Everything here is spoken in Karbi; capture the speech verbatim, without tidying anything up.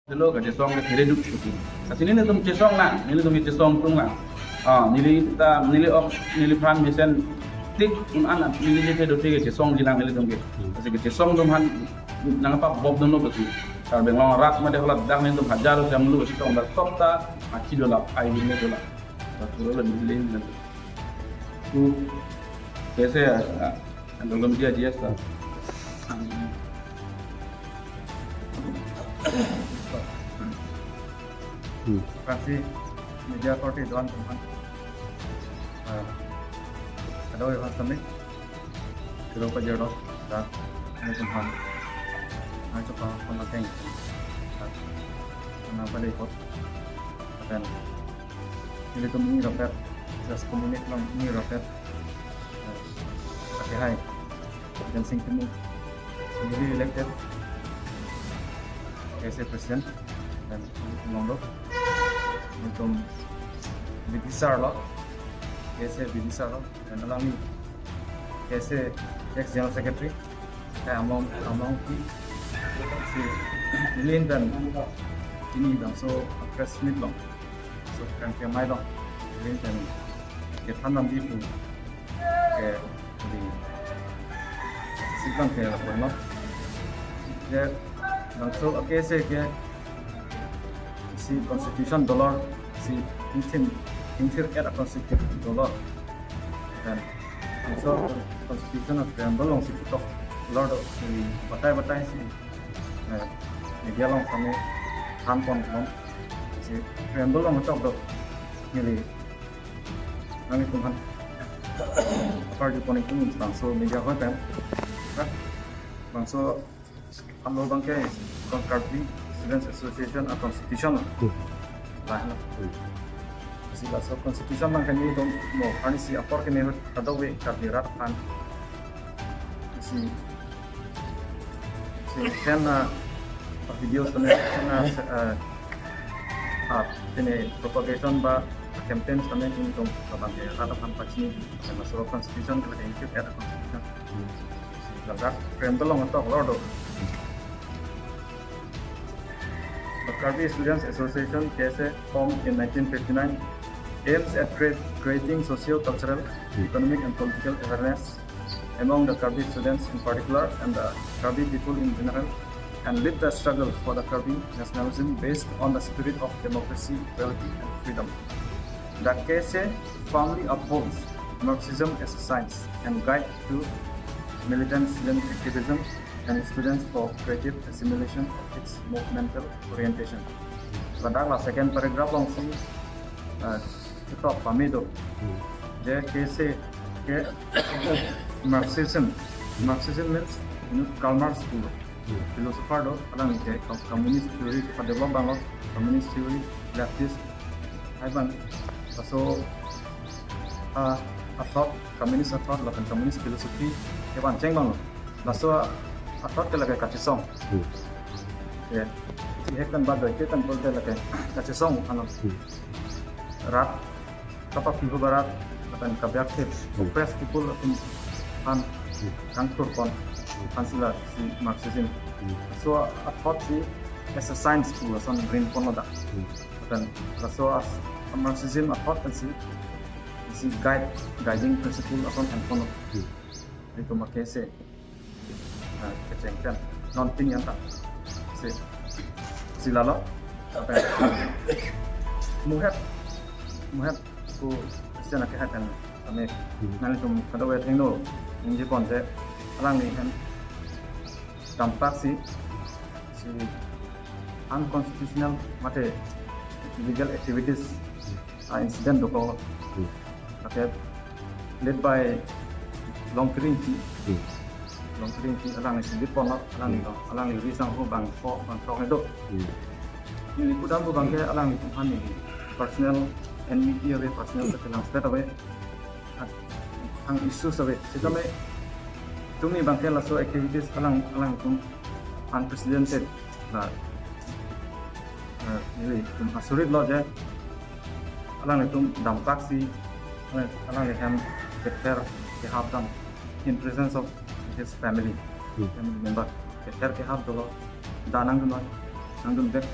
Lo kachesong ke kere duk shuti. Lasi nelitum chesong nang, nelitum chesong tung nang. Ah, neli ta, neli ok, neliphan mesen tik un an neli je do tik chesong jilang nelitum ke. Hmm. Lasi kachesong atum aphan nangpabobdunlo pusi. Karbi Anglong arat mate haladak nelitum hajar jam lu sitong da sopta achi dola, ai hini dola. Lasi lo neli nang. Tu, kaise, ah, Anti-Doping Media G S ta. Hmm. Terima kasih media authority doan teman. Ah, ada orang kami. Kilo pajero dan ini teman. Nah, coba pemakai. Nah, pada ikut. Dan nelitum ni rapet, just community along ni rapet. Oke, hai. Dancing team newly elected as a president. Dan nelitum nelitum bidisar lo, as a bidisar lo. Dan alangli as a ex general secretary. Kaya among among ki si nelitum ini bangso press meet lo. So, kang ke mai lo. Nelitum ke than nam di pu. Ke di. Sibang ke lo no. Ke bangso, oke, si ke si constitution dolor, si ingthir, ingthir et a constitution dolor. Dan bangso constitution of preamble along si ketok lor do, si batai batai si, eh, media along kami than pon pon. Si preamble along ketok do, neli nangtum aphan apar di pon ingtung bangso media hoi pen. Bangso amlo bangke, Karbi Students Association a constitution. Hmm. Lah, lah. Hmm. Si laso constitution bangke nelitum mo, arni si apor ke nehut kadokave Karbi rat aphan. Si, si sen na video sene na, eh, ah, ini propagation ba campaign sene nelitum bangke rat aphan pachini, laso constitution ke lake ingkit ya constitution. Hmm. Ladak preamble along ketok lor do. The Karbi Students Association, K S A, formed in nineteen fifty-nine, aims at create, creating socio-cultural, economic and political awareness among the Karbi students in particular and the Karbi people in general, and lead the struggle for the Karbi nationalism based on the spirit of democracy, equality and freedom. The K S A firmly upholds Marxism as a science and guide to militant student activism and students for creative assimilation of its movemental orientation. Ladak la second paragraph along si, eh, ketok pame do. Hmm. Je K S A ke Marxism. Marxism means, you know, Karl Marx pu. Hmm. Philosopher do, alangli ke com-, communist theory kepadevelop abang lo, communist theory, leftist, hai abang. Laso, ah, a thought, communist a thought, lapen communist philosophy, kevan cheng abang lo. Laso a thought ke lake kachesong. Hmm. Ke, si hek pen ba doi ke pen pulote lake kachesong ano. Hmm. Rat kapapi ho ba rat, lapen kabiak thip, hmm, oppressed people atum aphan, hmm, kangthur pon, hmm, aphan si la si Marxism. Hmm. So a thought si as a science pu ason rin pon lo dak. Hmm. Lapen laso as a Marxism a thought pen si, si guide, guiding principle ason en pon lo. Hmm. Itum a K S A. Ah, kecheng pen non pini anta. Si, si lalo. Apa? Muhet, muhet pu question ake hai pen kami, hmm, nanglitum kadokave athengno ningje pon je alangli hem dampak si, si unconstitutional mate illegal activities, ah, incident dokok. Hmm. Lake led by Longkiringchi. Hmm. Longkiringchi alangli si lead pon lo, alangli, hmm, lo, alangli ri sang ho bang pho, bang pho do. Hmm. Neli pudam ho bangke alanglitum aphan neli personal enmity ave, personal, hmm, sekelang state ave. Ang issues ave. Sitame tumi bangke laso activities alang, alangtum unprecedented. La, eh, nelitum asurit lo je alanglitum dampak si, alang, alangli hem kether kehap dam in presence of his family, hmm, family member. Kether kehap dolo, danang dunoi. nangdundet.